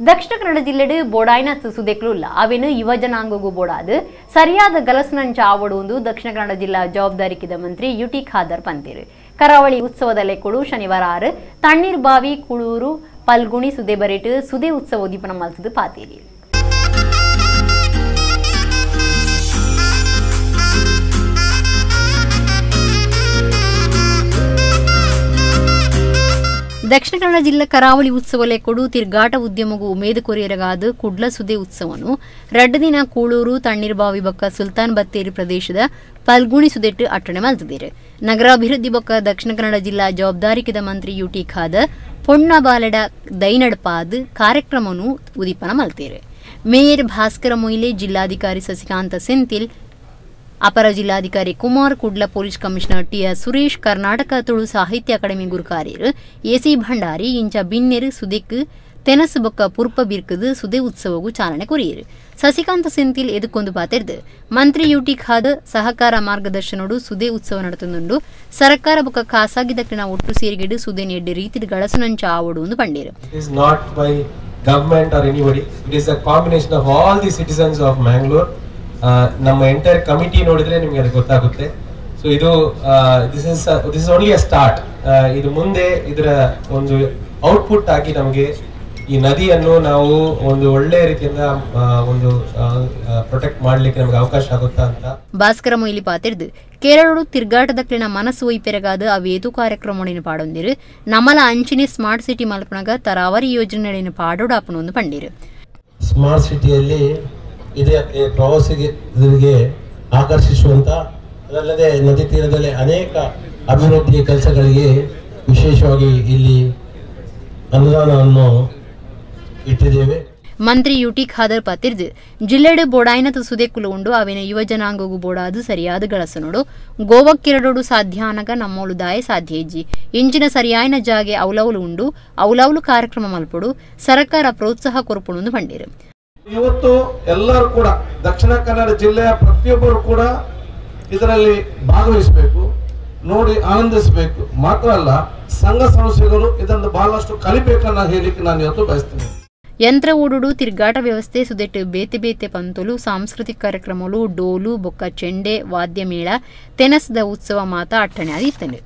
Dakshina Kannada ಜಿಲ್ಲೆಡ್ ಬೋಡಾಯಿನ ಸುದೆಕ್ಲು ಅವೆನ್ ಯುವಜನಾಂಗಗೂ ಬೋಡಾದ್ ಸರಿಯಾದ ಗಲಸುನಂಚ ಆವೊಡು ದಕ್ಷಿಣ ಕನ್ನಡ ಜಿಲ್ಲಾ ಜವಾಬ್ದಾರಿಕಿದ ಮಂತ್ರಿ ಯುಟಿ ಖಾದರ್ ಪಂತೇರು. ಕರಾವಳಿ ಉತ್ಸವದ ಲೆಕ್ಕೊಡು ಶನಿವಾರ 6 ತಣ್ಣೀರ್ ಬಾವಿ ಕುಳೂರು ಪಲ್ಗುಣಿ ಸುದೆ ಬರಿಟ್ ಸುದೆ ಉತ್ಸವ ಉದ್ದೀಪನ ಮಲ್ತದು ಪಾತೇರಿ. ದಕ್ಷಿಣ ಕನ್ನಡ ಜಿಲ್ಲಾ ಕರಾವಳಿ ಉತ್ಸವ ಲೆಕ್ಕೊಡು ತಿರ್ಗಾಟ ಉದ್ಯಮಗೂ ಉಮೇದು ಕೊರಿಯರಗಾದ ಕುಡ್ಲ ಸುದೆ ಉತ್ಸವನು 2 ದಿನ ಕೂಳೂರು ತಣ್ಣೀರ್ಬಾವಿ ಬೊಕ್ಕ ಸುಲ್ತಾನ್ ಬತ್ತೇರಿ ಪ್ರದೇಶದ ಪಲ್ಗುಣಿ ಸುದೆಟ್ಟು ಅಟ್ಟಣೆ ಮಲ್ತಿದ್ದೇರು. ನಗರಾಭಿವೃದ್ಧಿ ಬೊಕ್ಕ ದಕ್ಷಿಣ ಕನ್ನಡ ಜಿಲ್ಲಾ ಜವಾಬ್ದಾರಿಕಿದ ಮಂತ್ರಿ ಯುಟಿ ಖಾದರ್ ಪೊಣ್ಣಬಾಲೆಡ ದೈನಡ್ಪಾದ್ ಕಾರ್ಯಕ್ರಮವನ್ನು ಉದ್ದೀಪನ ಮಲ್ತೇರು. ಮೇಯರ್ ಭಾಸ್ಕರ ಮೊಯ್ಲೆ, ಜಿಲ್ಲಾಧಿಕಾರಿ ಸಸಿಕಾಂತ ಸೆಂಥಿಲ್, ಅಪರ ಜಿಲ್ಲಾಧಿಕಾರಿ Kumar, Kudla police commissioner TR Suresh, Karnataka Tulu Sahitya Academy ಗುರುಕಾರ್ಯರು AC Bhandari ಇಂಚ ಬಿನ್ನೆರು ಸುದೆಕ್ ತೆನಸು ಬೊಕ್ಕ ಪುರ್ಪ ಬಿರ್ಕದು ಸುದೆ ಉತ್ಸವಗೂ ಚಾಲನೆ ಕೊರಿಯರು. ಸಸಿಕಾಂತ ಸೆಂಥಿಲ್ ಎದುಕೊಂದು ಪಾತೆರ್ದು ಮಂತ್ರಿ ಯುಟಿ ಖಾದರ್ ಸಹಕಾರ ಮಾರ್ಗದರ್ಶನೋಡು ಸುದೆ ಉತ್ಸವ ನಡೆತುಂಡು. ಸರ್ಕಾರ ಬೊಕ್ಕ ಖಾಸಗಿ ದಕ್ಷಿಣ ಒಟ್ಟು ಸೇರಿಗೆಡು ಸುದೆ ನೆಡ್ಡೆ ರೀತಿಡ್ ಗಳಸುನಂಚ ಆವೊಡು ಎಂದು ಪಂಡೇರು. Government or anybody, it is a combination of all the citizens of Mangalore. ನಮ್ಮ ಎಂಟೈರ್ ಕಮಿಟಿ ನೋಡಿದ್ರೆ ನಿಮಗೆ ಅದು ಗೊತ್ತಾಗುತ್ತೆ. ಸೊ ಇದು this is only a start. ಇದು ಮುಂದೆ ಇದರ ಒಂದು ಔಟ್ಪುಟ್ ಆಗಿ ನಮಗೆ ಈ ನದಿಯನ್ನು ನಾವು ಒಂದು ಒಳ್ಳೆಯ ರೀತಿಯಿಂದ ಒಂದು ಪ್ರೊಟೆಕ್ಟ್ ಮಾಡಲಿಕ್ಕೆ ನಮಗೆ ಅವಕಾಶ ಆಗುತ್ತಾ ಅಂತ ಭಾಸ್ಕರ ಮೊಯ್ಲಿ ಪಾತಿರ್ದು. ಕೇರಳಡು ತಿರ್ಗಾಟದಕ್ಲಿನ ಮನಸ್ಸು ಒಯ್ಪೆರಗಾದ ಅವೇತು ಕಾರ್ಯಕ್ರಮವನ್ನು ಪಾಡೊಂದಿರು. ನಮಲ ಅಂಚಿನೆ ಸ್ಮಾರ್ಟ್ ಸಿಟಿ ಮಲ್ಪನಗ ತರಾವರಿ ಯೋಜನೆಯನ್ನು ಪಾಡೋಡಾಪನೊಂದು ಪಂಡಿರು. ಸ್ಮಾರ್ಟ್ ಸಿಟಿಯಲ್ಲಿ ಇದೇ ಪ್ರವಾಸಿಗರಿಗೆ ಆಕರ್ಷಿಸುವಂಥ, ಅದಲ್ಲದೆ ನದಿ ತೀರದಲ್ಲಿ ಅನೇಕ ಅಭಿವೃದ್ಧಿಯ ಕೆಲಸಗಳಿಗೆ ವಿಶೇಷವಾಗಿ ಇಲ್ಲಿ ಅನುದಾನವನ್ನು ಇಟ್ಟಿದ್ದೇವೆ. ಮಂತ್ರಿ ಯುಟಿ ಖಾದರ್ ಪತಿರ್ದು ಜಿಲ್ಲೆಡು ಬೋಡಾಯಿನತು ಸುದೆಕ್ಕುಲು ಉಂಡು ಅವಿನ ಯುವಜನಾಂಗಗೂ ಬೋಡಾದು ಸರಿಯಾದ ಗಳಸನೋಡು. ಗೋವಕ್ಕಿರಡೋಡು ಸಾಧ್ಯ ಅನಗ ನಮ್ಮೋಲು ದಾಯ ಸಾಧ್ಯ ಇಜ್ಜಿ. ಇಂಚಿನ ಸರಿಯಾಯಿನ ಜಾಗೆ ಅವಲವಲು ಉಂಡು, ಅವಲವಲು ಕಾರ್ಯಕ್ರಮ ಮಲ್ಪೊಡು, ಸರ್ಕಾರ ಪ್ರೋತ್ಸಾಹ ಕೊರಪುಣು ಪಂಡಿರು. ಇವತ್ತು ಎಲ್ಲರೂ ಕೂಡ ದಕ್ಷಿಣ ಕನ್ನಡ ಜಿಲ್ಲೆಯ ಪ್ರತಿಯೊಬ್ಬರು ಕೂಡ ಇದರಲ್ಲಿ ಭಾಗವಹಿಸಬೇಕು, ನೋಡಿ ಆನಂದಿಸಬೇಕು. ಮಾತ್ರ ಅಲ್ಲ, ಸಂಘ ಸಂಸ್ಥೆಗಳು ಇದನ್ನು ಬಹಳಷ್ಟು ಕಲಿಬೇಕನ್ನ ಹೇಳಿಕ್ಕೆ ನಾನು ಇವತ್ತು ಬಯಸ್ತೇನೆ. ಯಂತ್ರ ಓಡುಡು ತಿರ್ಗಾಟ ವ್ಯವಸ್ಥೆ ಸುದೆಟ್ಟು ಬೇತೆ ಬೇತೆ ಪಂತಲು, ಸಾಂಸ್ಕೃತಿಕ ಕಾರ್ಯಕ್ರಮಗಳು, ಡೋಲು ಬೊಕ್ಕ ಚೆಂಡೆ ವಾದ್ಯ ಮೇಳ ತೆನಸದ ಉತ್ಸವ ಮಾತ ಅಟ್ಟಣೆ ಆದಿತ್ತನು.